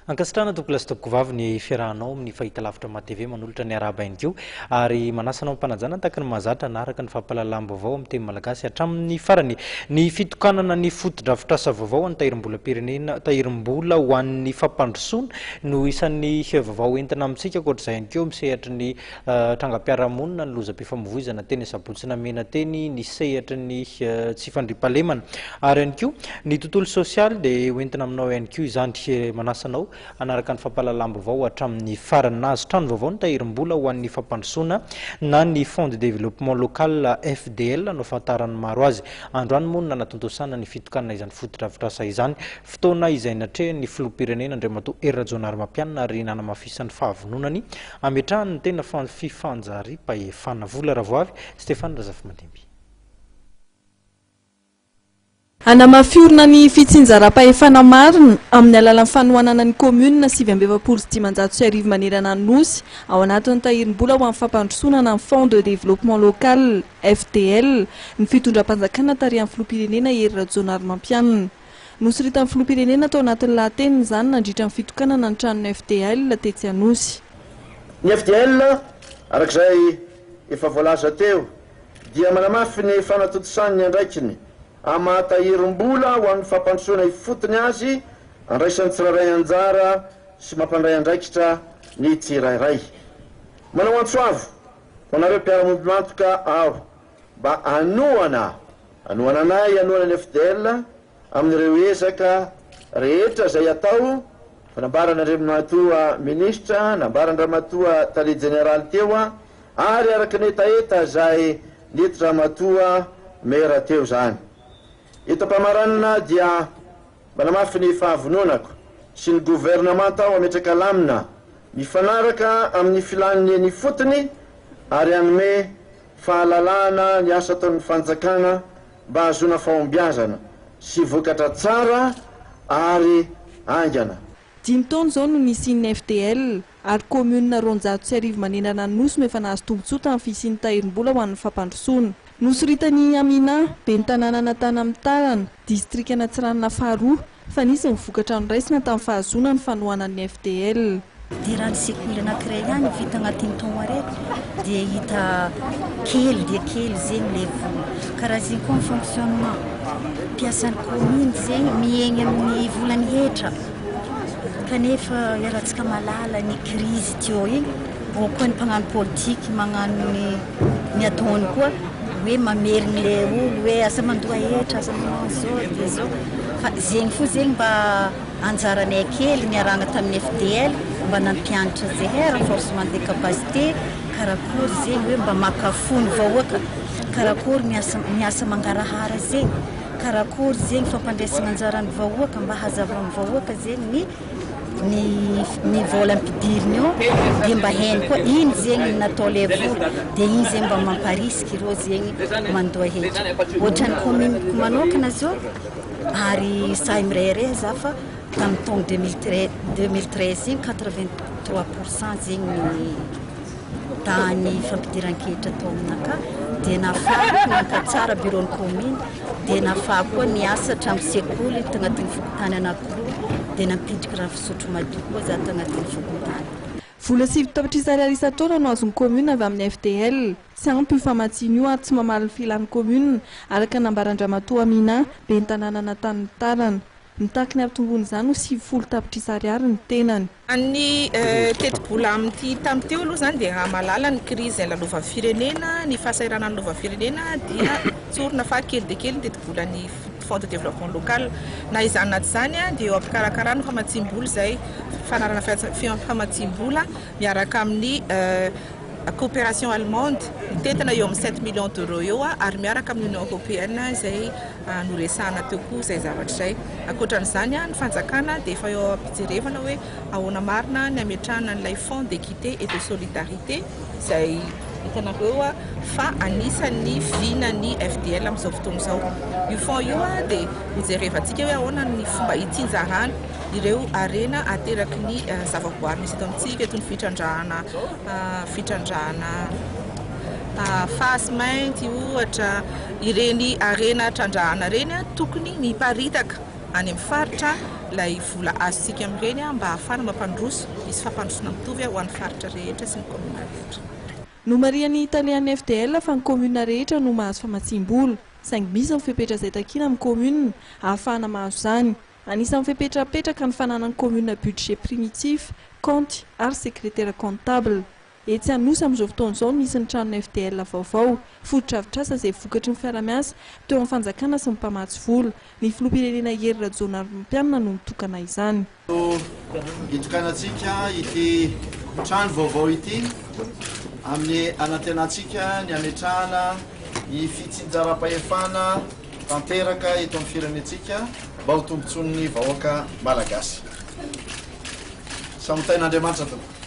Ankasitrahana tompokolahy sy tompokovavy ny fiarahanao amin'ny fahitalavitra MATV manolotra ny arahaba ihany koa ary manasa anao am-panajana tahaka ny mahazatra hanaraka ny fampahalalam-baovao amin'ny teny malagasy hatramin'ny farany. Ny fitokanana ny fotodrafitrasa vaovao an'ny tahirim-bolam-pirenena, tahirim-bola ho an'ny fampandrosoana no isan'ny vaovao entina amintsika. Ankoatra izay ihany koa amin'ny sehatry ny trangam-piarahamonina, ny lozam-pifamoivoizana teny Sabotsy Namehana teny, ny sehatry ny tsy fandriampahalemana ary ihany koa ny tontolo sosialy dia hoentina aminao ihany koa izany. Manasa anao hanaraka ny fampahalalam-baovao hatramin'ny farany. Nahazo trano vaovao ny tahirim-bola ho an'ny fampandrosoana na ny Fonds de développement local, FDL, no ahafantaran'ny maro azy. Androany moa no nanatontosana ny fitokanana izany fotodrafitrasa izany. Fotoana izay natrehin'ny filoham-pirenena Andriamatoa Hery Rajaonarimampianina ary nanamafisany fahavononany Ametrahany ny tena fifanjariam-pahefana. Vola Ravoavy, Stéphane Razafimandimby. Hanamafy orina ny fitsinjaram-pahefana marina amin'ny alalan'ny fanohanana ny kaominina 1549 manerana ny Nosy ao anatin'ny tahirim-bola ho an'ny fampandrosoana na ny Fonds de développement local, FDL, ny fitondram-panjakana tarihan'ny filoham-pirenena Hery Rajaonarimampianina. Nosoritan'ny Filoham-pirenena tao anatin'ny lahateniny izany nandritra ny fitokanana ny tranon'ny FDL tetsy Anosy. Ny FDL, araka izay efa voalaza teo, dia manamafy ny fanatontosany ny andraikiny amin'ny maha tahirim-bola ho an'ny fampandrosoana ifotony azy, andraisan'ny tsirairay anjara sy mampandray andraikitra ny tsirairay. Manao antso avo ho anareo mpiara-miombon'antoka aho mba hanohana hanohana anay hanohana ny FDL amin'ireo ezaka rehetra izay atao, fa nambaran'Andriamatoa Minisitra, nambaran-dRamatoa Tale Jeneraly teo ary araka ny hetaheta izay nentin-dRamatoa Maire teo izany. Eto am-pamaranana dia Manamafy ny fahavononako sy ny governemanta aho hametraka lamina mifanaraka amin'ny filan'ny eny ifotony ary hanome fahalalahana ny asa ataon'ny fanjakana mba hahazoana fahombiazana sy vokatra tsara ary haingana. Dimy taona izao no nisian'ny FDL, ary kaominina 1200 manerana ny Nosy no efa nahazo tombontsoa tamin'ny fisian'ny tahirim-bola ho an'ny fampandrosoana. Nosoritan'i Amina, ben'ny tanànan'Antanamitarana, distrikan'Antsiranana faharoa, fa nisy ny vokatra noraisina tamin'ny fahazoana ny fanohanan'ny FDL. Dia raha ny sekoly anankiray ihany vita agnatin'ny taogno araiky dia hita kely dia kely zegny le vola. Karaha zegny koa ny fonctionnement. Mpiasan'ny commune zegny miaigny amin'ny volan'ny hetra. Kanefa iarahantsika mahalala ny crise teo igny, ao koa ny mpagnano politique magnano ny ny ataony koa hoe mamerigny le olo hoe aza mandoa hetra, aza manao an'izao dia zao, fa zegny fo zegny mba anjaranay kely niarahagna tamin'ny FDL mba nampianatra zahay renforcement des capacités karakory zegny hoe mba maka fo ny vahoaka, karakory miasa miasa mangarahara zegny. Karakory zegny fampandraisagna anjara ny vahoaka mba hazava amin'ny vahoaka zegny ny ny ny vôla ampidiriny eo de mba hainy koa ino zegny natao le vola de igny zegny mba mamparisiky ireo zegny mandoa hetra. Ohatran'ny commune-ko manokana zao ary sahy mirehareha za fa tamin'ny taogno 2013 igny 83 pour cent zegny ny Tany fampidiran-ketra tao aminakahy dia nahafahako nankatsara bureau-n'ny commune dia nahafahako koa niasa hatramin'ny sekoly tagnatin'ny fokontany anankiroa dia nampidriky rano fisotro madio koa za tagnatin'ny fokontany. Vola 9 tapitrisa ariary isan-taona no azon'ny commune avy amin'ny FDL. Tsy ampy io famatsiana io ary tsy mamaly ny filan'ny commune, araka ny nambaran-dRamatoa Amina, ben'ny tanànan'Antanitarana. Mitaky ny hampitomboana izany ho 90 tapitrisa ariary ny tenany. Ny tetibola amin'ity tamin'ity aloha izany dia raha mahalala ny krizy izay lalovan'ny firenena, ny fahasahiranana lalovan'ny firenena dia tsorina fa kely dia kely ny tetibolan'ny Fonds de développement local. Na izany na tsy izany dia eo am-pikarakarana famatsiam-bola izay, fanarahana famatsiam-bola miaraka amin'ny coopération allemande mitentina eo amin'ny 7 millions d'euros eo ary miaraka amin'ny Union européenne izay noresahana teo koa izay zavatra izay. Ankoatra an'izany, ny fanjakana dia efa eo am-pijerevana hoe ahoana marina ny hametrahana an'ilay fonds d'équité et de solidarité izay hitanareo fa anisan'ny vinan'ny FDL amin'izao fotoana izao. Io fonds io dia hojerevantsika hoe ahoana ny fomba hitsinjarana ireo harena ateraky ny zavaboary misy eto amintsika toy ny fitrandrahana fitrandrahana fasy mainty ohatra. Ireny harena trandrahana ireny tokony miparitaka any amin'ny faritra ilay vola azontsika amin'ireny mba hahafahana mampandroso, misy fampandrosoana mitovy ho an'ny faritra rehetra sy ny kaominina rehetra. Nomarihan'ny talehan'ny FDL fa ny kaominina rehetra no mahazo famatsiam-bola, saingy misy ny fepetra izay takiana amin'ny kaominina ahafahana mahazo izany. Anisan'ny fepetra apetraka ny fananan'ny kaominina budget primitif, kaonty ary sekretera comptable. Etsy Anosy amin'izao fotoana izao no misy ny tranon'ny FDL vaovao, fotodrafitrasa izay vokatry ny fiarahamiasa teo amin'ny fanjakana sy ny mpamatsy vola. Ny filoham-pirenena Hery Rajaonarimampianina no nitokana izany. No hitokanantsika ity trano vaovao ity amin'ny anantenantsika ny hametrahana ny fitsinjaram-pahefana tanteraka eto amin'ny firenentsika mba ho tombontsoan'ny vahoaka malagasy. Samy ho tahin'Andriamanitra tompoko.